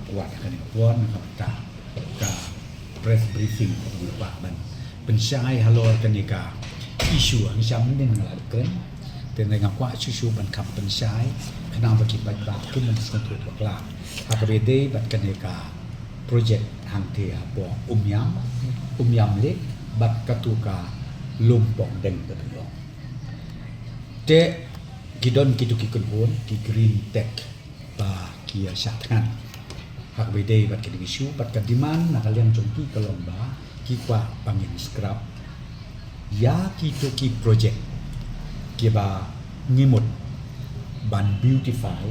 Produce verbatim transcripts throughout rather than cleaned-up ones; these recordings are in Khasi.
Kwah kane ka por na ka bynta ka press briefing kaba nga kwah ban pynshai halor kane ka issue. Nga sngewsih mynnin nga la kren, te nga kwah shuh shuh ban kham pynshai khnang ba ki paidbah kin ym sngewthuh bakla ha kaba ïadei bad kane ka project hangtei hapoh Umiam, Umiam Lake bad katu ka Lum Pongdeng kaba ong. Te ki don kitu ki kynhun ki Green Tech ba ki ïa shah thngan ha kaba ïadei bad kine ki issue, bad ka demand na ka liang jong ki ka long ba ki kwah ba ngin scrap ïa kitu ki project kiba ngi mut ban beautify,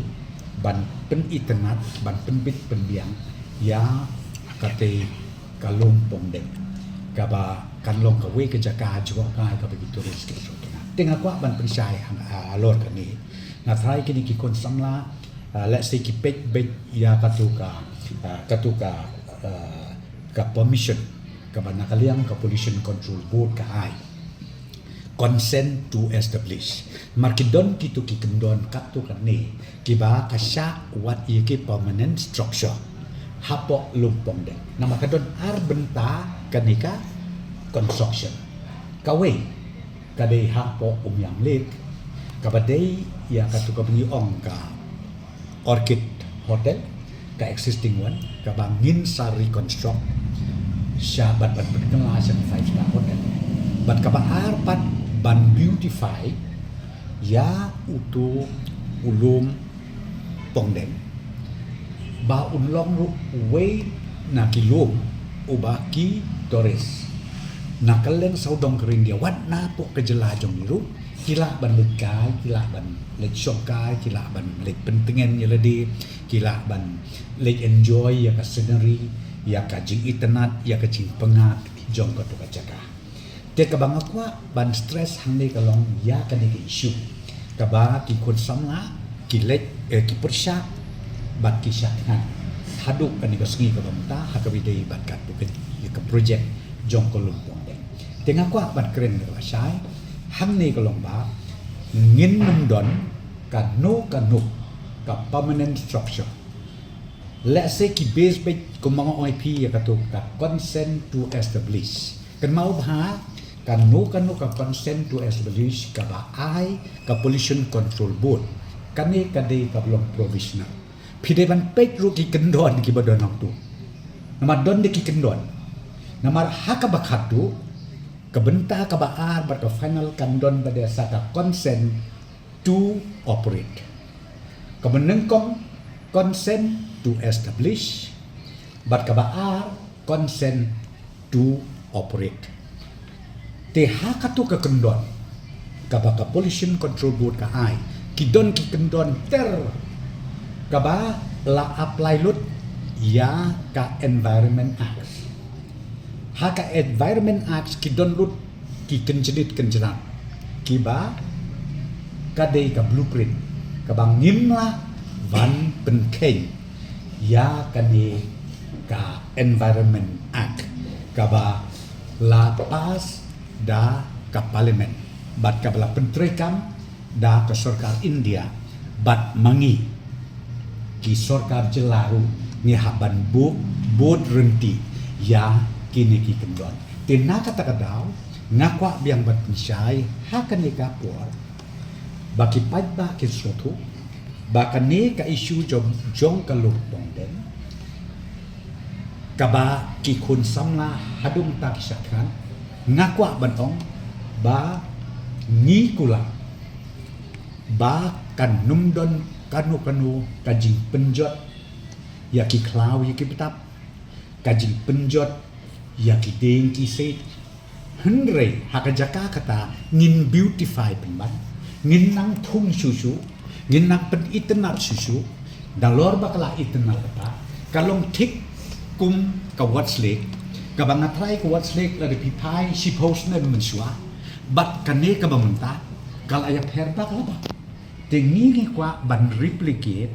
ban pynitynnad, ban pynbit pynbiang ïa katei ka Lum Pongdeng, kaba kan long kawei ka jaka jngohkai kaba ki tourist ki shu thngan. Te nga kwah ban pynshai hang, ah, halor kane. Nga tharai kine ki khun samla, ah, let's say ki peit beit ïa katu ka, ah, katu ka, ah, ka permission kaba na ka liang ka Pollution Control Board ka ai consent to establish. Namar ki don kitu ki kyndon katto katne kiba ka shah wad ïa ki permanent structure hapoh Lum Pongdeng. Namar ka don ar bynta kane ka construction. Kawei ka dei hapoh Umiam Lake, kaba dei ïa katu kaba ngi ong ka Orchid Hotel, ka existing one, kaba ngin sa reconstruct sha bad ban pynkylla sha five star hotel. Bad kaba ar pat ban beautify ïa utu u Lum Pongdeng ba un long ruh uwei na ki lum uba ki tourist na kylleng sawdong ka India, wat na hapoh ka jylla jong ngi ruh, ki lah ban leit kai, ki lah ban leit shong kai, ki lah ban leit pyntngen ïa lade, ki lah ban leit enjoy ïa ka scenery, ïa ka jingitynnad, ïa ka jingpyngngad jong katu ka jaka. Te kaba nga kwah ban stress hangne ka long ïa kane ka issue kaba ki khun samla ki leit, eh, ki pyrshah bad ki shah thngan haduh kane ka sngi kaba mynta ha kaba ïadei bad katu ka, ïa ka project jong ka Lum Pongdeng. Te nga kwah ban kren kaba shai hangne ka long ba ngin nym don kano kano ka permanent structure. Let's say ki base beit kumba nga ong ïa phi ïa katu ka consent to establish. Kynmaw bha, kano kano ka consent to establish kaba ai ka Pollution Control Board, kane ka dei kaba long provisional. Phi dei ban peit ruh ki kyndon kiba don hangtu. Namar don de ki kyndon. Namar ha kaba khatduh, ka bynta kaba ar bad ka final kan don ba dei sa ka consent to operate. Kaba nyngkong, consent to establish, bad kaba ar, consent to operate. Te ha katu ka kyndon kaba ka Pollution Control Board ka ai, ki don ki kyndon ter kaba la apply lut ïa ka Environment Act. Ha ka Environment Act ki don lut ki kynjnit kynjnat kiba ka dei ka blueprint kaba ngim lah ban pynkheiñ ïa kane ka Environment Act kaba la pass da ka Parliament bad kaba la pyntreikam da ka sorkar India bad ma ngi ki sorkar jylla ruh ngi hap ban bud, bud ryntih ïa kine ki kyndon. Te na kata ka daw nga kwah biang ban pynshai ha kane ka por ba ki paidbah kin sngewthuh ba kane ka issue jong, jong ka Lum Pongdeng kaba ki khun samla haduh mynta ki shah thngan, nga kwah ban ong ba ngi kular ba kan nym don kano kano ka jingpynjot ïa ki khlaw ïa ki btap, ka jingpynjot ïa ki dieng ki siej. Hynrei ha ka jaka kata ngin beautify pynban, ngin nang thung shuh shuh, ngin nang pynitynnad shuh shuh. Nalor ba ka la itynnad kata ka long thik kum ka Ward's Lake, kaba nga tharai ka Ward's Lake lada phi phai shiphew snem mynshuwa bad kane kaba mynta ka la ïapher bak la bak. Te ngi ngi kwah ban replicate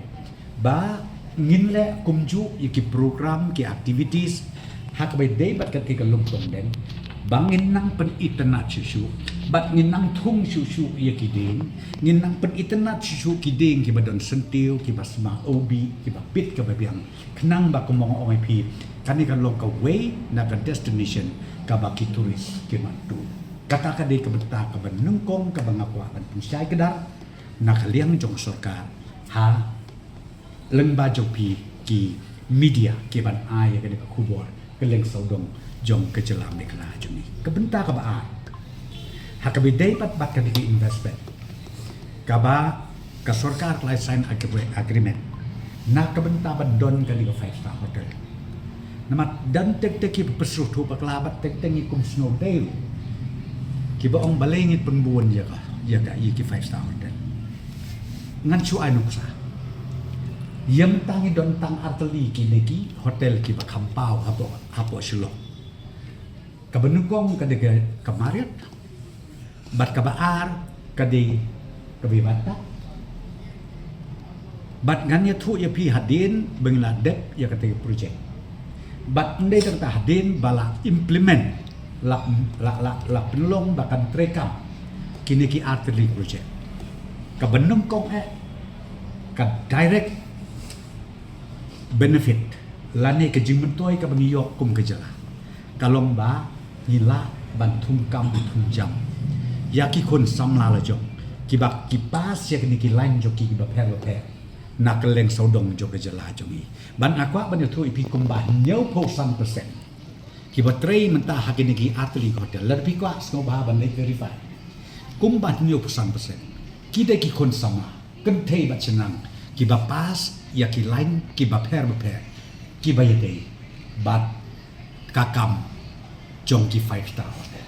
ba ngin leh kumjuh ïa ki program, ki activities ha kaba ïadei bad kata ka Lum Pongdeng, Ba ngin nang pynitynnad shuh shuh, bad ngin nang thung shuh shuh ïa ki dieng, ngin nang pynitynnad shuh shuh ki dieng kiba don syntiew, kiba sma ubi, kiba bit kaba biang. Khnang ba kumba nga ong ïa phi, kane kan long kawei na ka destination kaba ki tourist ki mad tuh. Kata ka dei ka bynta kaba nyngkong kaba nga kwah ban pynshai kdar na ka liang jong sorkar ha lyngba jong phi ki media kiban ai ïa kane ka khubor kylleng sawdong jong ka jylla Meghalaya jong ngi. Ka bynta kaba ar, ha kaba ïadei bad, bad kane ka investment, kaba ka sorkar ka la sign agre-, agreement na ka bynta ba don kane ka five star hotel. Namar don teng teng kiba pyrshah thuh bakla, bad teng teng ngi kum sngewdei ruh, kiba ong balei ngi pynbun ïa ka, ïa ka, ïa ki five star hotel. Ngan shu ai nuksa. Ïa mynta ngi don tang artylli kine ki hotel kiba kham paw hapoh, hapoh Shillong. Kaba nyngkong ka dei ka, ka Marriott, bad kaba ar ka dei ka Vivanta. Bad ngan ïathuh ïa phi hadien ba ngi la dep ïa kata ka project. Bad ym dei tang kata, hadien ba la implement, la, la, la, la pynlong ba kan treikam kine ki artylli project. Kaba nyngkong eh, ka direct benefit lane ka jingmyntoi kaba ngi ïoh kum ka jylla ka long ba ngi lah ban thung kam thung jam ïa ki khun samla la jong kiba ki pass ïa kine ki line jong ki kiba pher ba pher na kylleng sawdong jong ka jylla jong ngi. Bad nga kwah ban ïathuh ïa phi, kumba hynñiewphew san percent kiba trei mynta ha kine ki artylli hotel, lada phi kwah sngewbha ban leit verify, kumba hynñiewphew san percent ki dei ki khun samla kynthei bad shynrang kiba pass ïa ki line kiba pher ba pher, kiba ïadei bad ka kam jong ki five star hotel.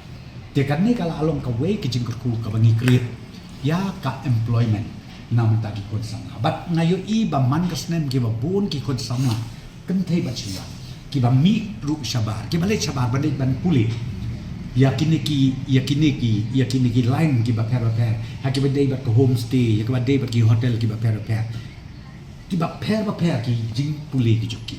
Te kane ka la long kawei ka jingkyrkhu kaba ngi create ïa ka employment na bynta ki khun samla. Bad nga ïohi ba man ka snem kiba bun ki khun samla kynthei bad shynrang kiba mih ruh shabar, kiba leit shabar ban leit ban pule ïa kine ki, ïa kine ki, ïa kine ki line kiba pher ba pher, ha kiba dei bad ka homestay, ïa kiba dei bad ki hotel kiba pher ba pher, kiba pher ba pher ki jingpule ki jong ki.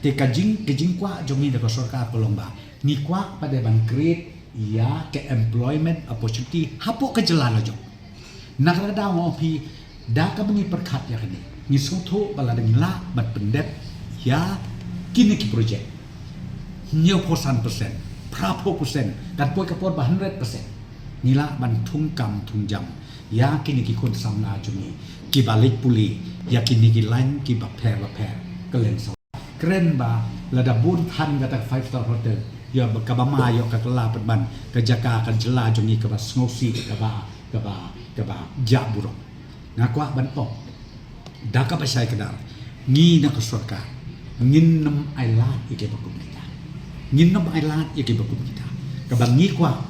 Te ka jing, ka jingkwah jong ngi da ka sorkar ka long ba ngi kwah pat de ban create ïa ka employment opportunity hapoh ka jylla la jong. Na kata ka daw nga ong phi, da kaba ngi pyrkhat ïa kane, ngi sngewthuh ba lada ngi lah ban pyndep ïa kine ki project, hynñiewphew san percent, phraphew percent, kan poi ka por ba hundred percent, ngi lah ban thung kam thung jam ïa kine ki khun samla jong ngi kiba leit pule ïa kine ki line kiba pher ba pher kylleng sawdong. Kren ba lada bun than kata ka five star hotel, ïa ba kaba ma ïoh ka kylla pynban ka jaka ka jylla jong ngi kaba sngewsih, kaba, kaba, kaba jah burom. Nga kwah ban ong da kaba shai kdar, ngi na ka sorkar ngin nym ailad ïa kiba kum kita. Ngin nym ailad ïa kiba kum kita. Kaba ngi kwah,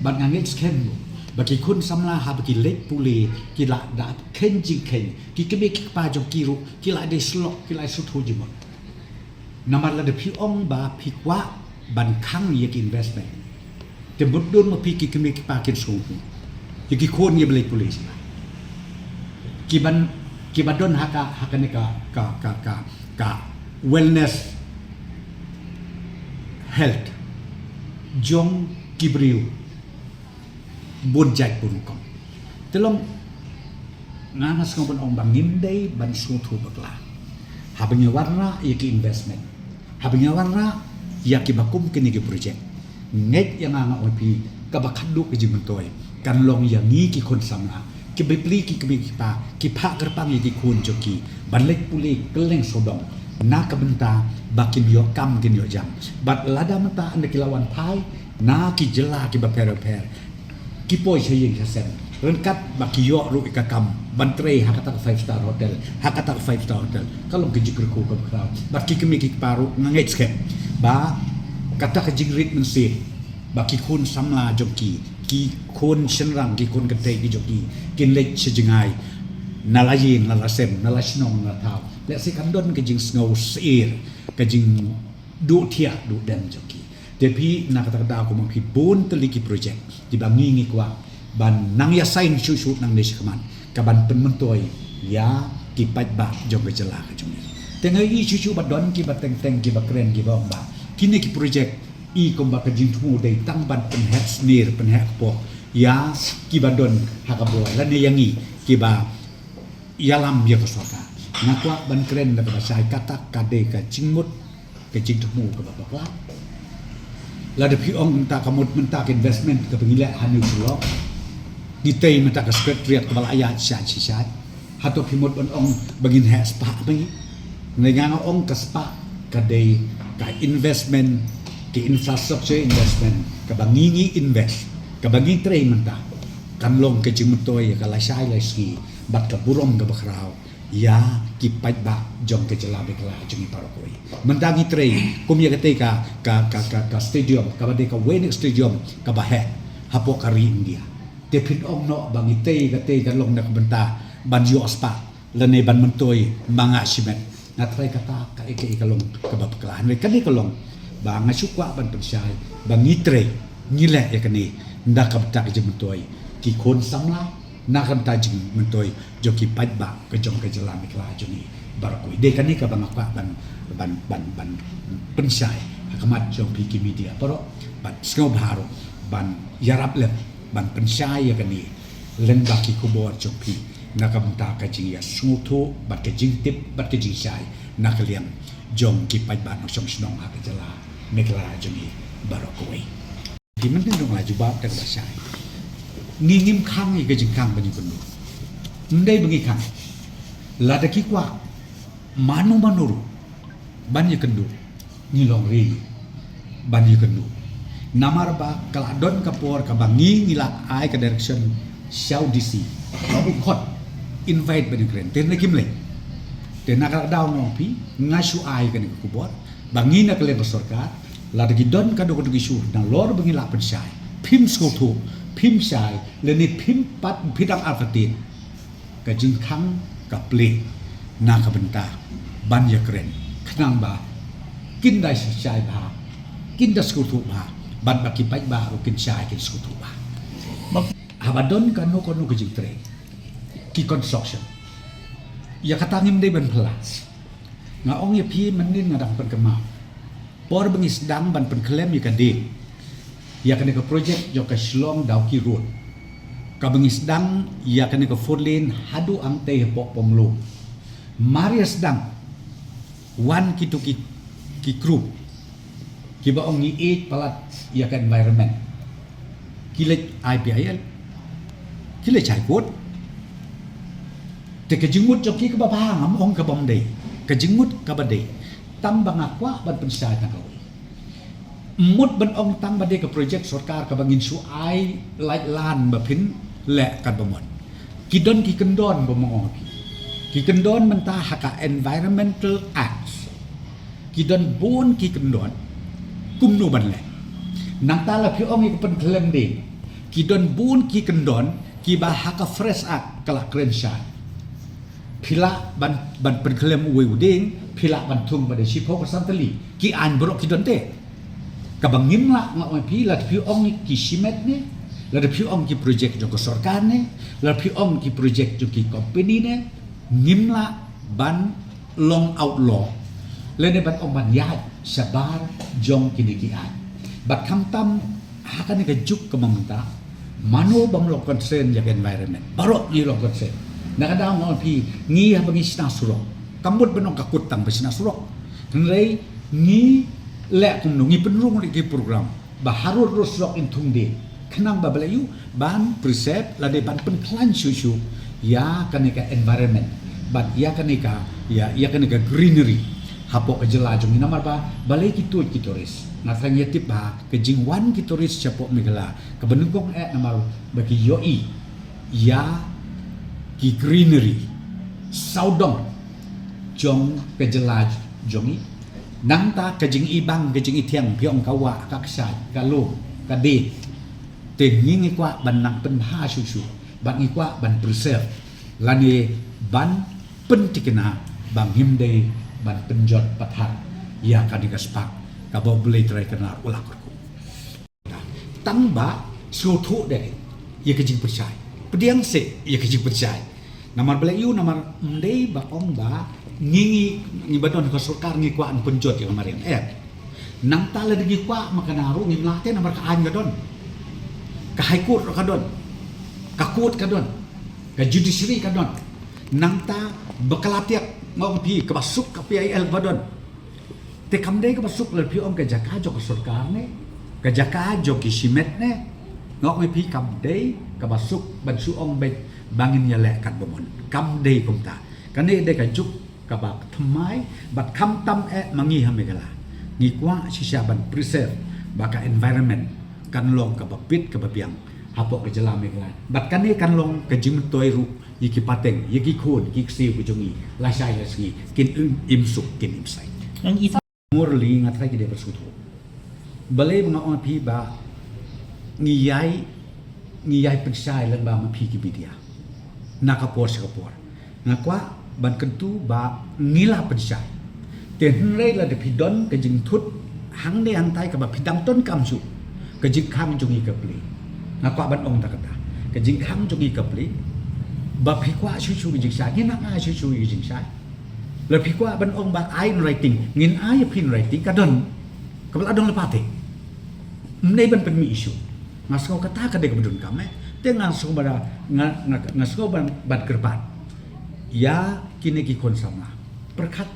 bad nga ngeit skhem ruh ba ki khun samla haba ki leit pule ki la da kheiñ jingkheiñ, ki kmie ki kpa jong ki ruh ki la dei slok, ki la sngewthuh jingmut. Namar lada phi ong ba phi kwah ban khang ïa ki investment, te mutdur ma phi ki kmie ki kpa kin sngewthuh. Ïa ki khun ïa ba leit pule sha, kiban, kiba don ha ka, ha kane ka, ka, ka, ka, ka wellness health jong ki briew bun jait bun rukom. Te long, nga nga sngew ban ong ba ngim dei ban sngewthuh bakla haba ngi wanrah ïa ki investment, haba ngi wanrah ïa kiba kum kine ki project. Ngeit ïa nga nga ong phi, kaba khatduh ka jingmyntoi kan long ïa ngi ki khun samla kiba plie ki kmie ki kpa, ki phah kyrpang ïa ki khun jong ki ban leit pule kylleng sawdong na ka bynta ba kin ïoh kam kin ïoh jam. Bad lada mynta ynda ki la wan phai na ki jylla kiba pher ba pher, ki poi sha ïing sha sem ryngkat ba ki ïoh ruh ïa ka kam ban trei ha kata ka five star hotel, ha kata ka five star hotel. Ka long ka jingkyrkhu kaba khraw. Bad ki kmie ki kpa ruh nga ngeit skhem ba kata ka jingrit mynsiem ba ki khun samla jong ki, ki khun shynrang, ki khun kynthei ki jong ki kin leit sha jngai na la ïing na la sem, na la shnong na la thaw, lehse kan don ka jingsngew syier, ka jingduh thiah duh dem jong ki. Te phi, na kata ka daw kumba phi, bun tylli ki project kiba ngi ngi kwah ban nang ïa sign shuh shuh nangne shakhmat kaban pynmyntoi ïa ki paidbah jong ka jylla ka jong ngi. Te nga ïohi shuh shuh ba don kiba teng teng kiba kren kiba ong ba kine ki project I kumba ka jingthmu dei tang ban pynheh snier pynheh kpoh ïa kiba don ha ka bor lane ïa ngi kiba ïalam ïa ka sorkar. Nga kwah ban kren da kaba shai kata ka dei ka jingmut ka jingthmu kaba bakla. Lada phi ong mynta ka mut mynta ka investment kaba ngi leh ha New Shillong, ngi tei mynta ka secretariat kaba la ïaid shai shai shai. Hato phi mut ban ong ba ngin heh spah ba ngi? Nga nga ong ka spah ka dei ka investment, ka infrastructure investment kaba ngi ngi invest, kaba ngi trei mynta, kan long ka jingmyntoi ïa ka lashai lashisngi bad ka burom kaba khraw ïa ki paidbah jong ka jylla Meghalaya jong ngi baroh kawei. Mynta ngi trei kum ïa katei ka ka ka ka, ka stadium kaba dei kawei na ki stadium kaba heh hapoh ka ri India. Te phin ong noh ba ngi tei katei ka long na ka bynta ban ïoh spah lane ban myntoi ma nga shimet. Nga tharai kata kaei kaei ka long kaba bakla. Hynrei kane ka long ba nga shu kwah ban pynshai ba ngi trei ngi leh ïa kane na ka bynta ka jingmyntoi ki khun samla, na ka bynta jingmyntoi jong ki paidbah ka jong ka jylla Meghalaya jong ngi baroh kawei. Dei kane kaba nga kwah ban ban ban ban pynshai ha khmat jong phi ki media baroh, ban sngewbha ruh ban ïarap lem ban pynshai ïa kane lyngba ki khubor jong phi na ka bynta ka jingïasngewthuh bad ka jingtip bad ka jingshai na ka liang jong ki paidbah nongshong shnong ha ka jylla Meghalaya jong ngi baroh kawei. Ki mynta dang la jubab da kaba shai. Ngi ngim khang ïa ka jingkhang ban ïakynduh. Ym dei ba ngi khang. Lada ki kwah mano mano ruh ban ïakynduh, ngi long ready ban ïakynduh. Namar ba ka la don ka por kaba ngi ngi la ai ka direction sha u D C ba u khot invite ban ïakren. Te na kim lei. Te na ka daw nga ong phi nga shu ai kane ka khubor ba ngi na ka liang ka sorkar, lada ki don kano kano ki issue nalor ba ngi lah pynshai, phim sngewthuh, phim shai lane phim pat phi dang artatien. Ka jingkhang ka plie na ka bynta ban ïakren khnang ba kin da shai bha, kin da sngewthuh bha bad ba ki paidbah ruh kin shai kin sngewthuh bha. Haba don kano kano ka jingtrei ki construction, ïa kata ngim dei ban phylla. Nga ong ïa phi mynnin nga dang pynkynmaw, por ba ngi sdang ban pynkhlem ïa ka dieng ïa kane ka project jong ka Shillong Dawki Road, kaba ngi sdang ïa kane ka four lane haduh hangtei hapoh Pomlu. Mar ïa sdang wan kito ki ki group kiba ong ngi ïeit palat ïa ka environment, ki leit I P I L, ki leit High Court. Te ka jingmut jong ki kaba bha, ngam ong kaba ym dei. Ka jingmut kaba dei, tang ba nga kwah ban pynshai tang kawei. Mut ban ong tang ba dei ka project sorkar kaba ngin shu ai lait lan ba phin leh katba mon. Ki don ki kyndon ba ma ong ki. Ki kyndon mynta ha ka Environmental Act. Ki don bun ki kyndon kumno ban leh. Nangta la phi ong ïa ka pynkhlem dieng, ki don bun ki kyndon kiba ha ka Fresh Act ka la kren shai. Phi lah ban ban pynkhlem uwei u dieng, phi lah ban thung ba dei shiphew ka san tylli. Ki aiñ baroh ki don te. Kaba ngim lah, nga ong ïa phi, lada phi ong ki shimet ne, lada phi ong ki project jong ka sorkar ne, lada phi ong ki project jong ki company ne, ngim lah ban long outlaw lane ban ong ban ïaid shabar jong kine ki aiñ. Bad khamtam ha kane ka juk kaba mynta, mano bym long concern ïa ka environment? Baroh ngi long concern. Na ka daw nga ong ïa phi, ngi haba ngi shna surok, kam mut ban ong ka kut tang ba shna surok. Hynrei ngi leh kumno, ngi pynrung ïa ki program ba harud rud surok in thung dieng khnang ba balei ïoh ban preserve lane ban pynkhlaiñ shuh shuh ïa kane ka environment bad ïa kane ka, ïa ïa kane ka greenery hapoh ka jylla jong ngi. Namar ba balei ki tuid ki tourist? Nga tang ïa tip ba ka jingwan ki tourist shapoh Meghalaya kaba nyngkong eh namar ba ki ïohi ïa ki greenery sawdong jong ka jylla jong ngi. Nangta ka jingibang ka jingithiang, phi ong ka wah, ka kshaid, ka lum, ka dieng. Te ngi ngi kwah ban nang pynbha shuh shuh, ban ngi kwah ban preserve lane ban pynthikna ba ngim dei ban pynjot pathar ïa kane ka spah kaba U Blei Trai Kynrad u la kyrkhu. Tang ba sngewthuh de ïa ka jingpynshai. Pdiang seh ïa ka jingpynshai. Namar balei ïoh, namar ym dei ba ong ba ngi ngi ngi ba don ka sorkar ngi kwah ban pynjot ïa ka mariang. Eh. Nangta lada ngi kwah ma ka na ruh ngim lah te namar ka aiñ ka don. Ka High Court ruh ka don. Ka court ka don. Ka judiciary ka don. Nangta ba ka la tiak, nga ong phi, kaba suk ka P I L ba don. Te kam dei kaba suk lada phi ong ka jaka jong ka sorkar ne, ka jaka jong ki shimet ne. Nga ong phi kam dei kaba suk ban shu ong beit ba ngin ïaleh katba mon. Kam dei kumta. Kane dei ka juk kaba thymmai, bad khamtam eh ma ngi ha Meghalaya. Ngi kwah shisha ban preserve ba ka environment kan long kaba bit kaba biang hapoh ka jylla Meghalaya. Bad kane kan long ka jingmyntoi ruh ïa ki pateng, ïa ki khun, ki ksiew ka jong ngi, lashai lashisngi, kin im, im suk, kin im sai. Morally nga tharai ki dei ba sngewthuh. Balei ba nga ong phi ba ngi ïai, ngi ïai pynshai lyngba ma phi ki media. Na ka por sha ka por. Nga kwah ban kyntu ba ngi la pynshai. Te hynrei lada phi don ka jingthut hangne hangtai kaba phi dang donkam shuh, ka jingkhang jong ngi ka plie. Nga kwah ban ong da kata. Ka jingkhang jong ngi ka plie. Ba phi kwah shuh shuh ka jingshai, ngin ai shuh shuh ka jingshai. Lada phi kwah ban ong ba ai in writing, ngin ai ïa phi in writing, ka don. Kaba la don lypa te. Ym dei ban pynmih issue. Nga sngew kata ka dei kaba donkam eh. Te nga sngew ba da, nga, nga, nga sngew ban, ban kyrpad ïa kine ki khun samla. Pyrkhat.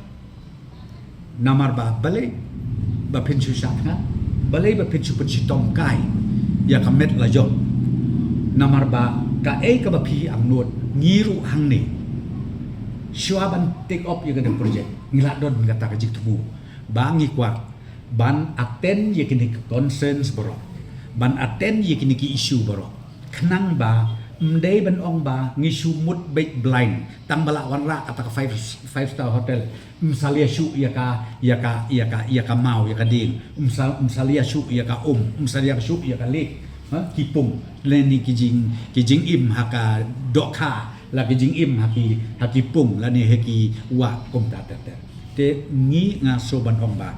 Namar ba balei ba phin shu shah thngan, balei ba phin shu pynshitom kai ïa ka met la jong. Namar ba kaei kaba phi angnud, ngi ruh hangne, shuwa ban take up ïa kane ka project, ngi la don kata ka jingthmu ba ngi kwah ban attend ïa kine ki concerns baroh, ban attend ïa kine ki issue baroh. Khnang ba ym dei ban ong ba ngi shu mut beit blind, tang ba la wanrah kata ka five, five star hotel, ym salia shuh ïa ka, ïa ka, ïa ka, ïa ka maw, ïa ka dieng, ym sa, ym salia shuh ïa ka um, ym salia shuh ïa ka lake, ha, ki pung, lane ki jing, ki jingim ha ka dohkha, la ki jingim ha ki, ha ki pung, lane ha ki wah, kumta ter ter. Te ngi, nga sngew ban ong ba,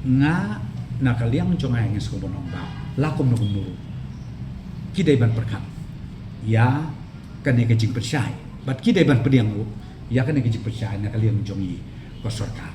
nga na ka liang jong nga ngi sngew ban ong ba la kumno kumno ruh ki dei ban pyrkhat ïa kane ka jingpynshai, bad ki dei ban pdiang ruh ïa kane ka jingpynshai na ka liang jong ngi ka sorkar.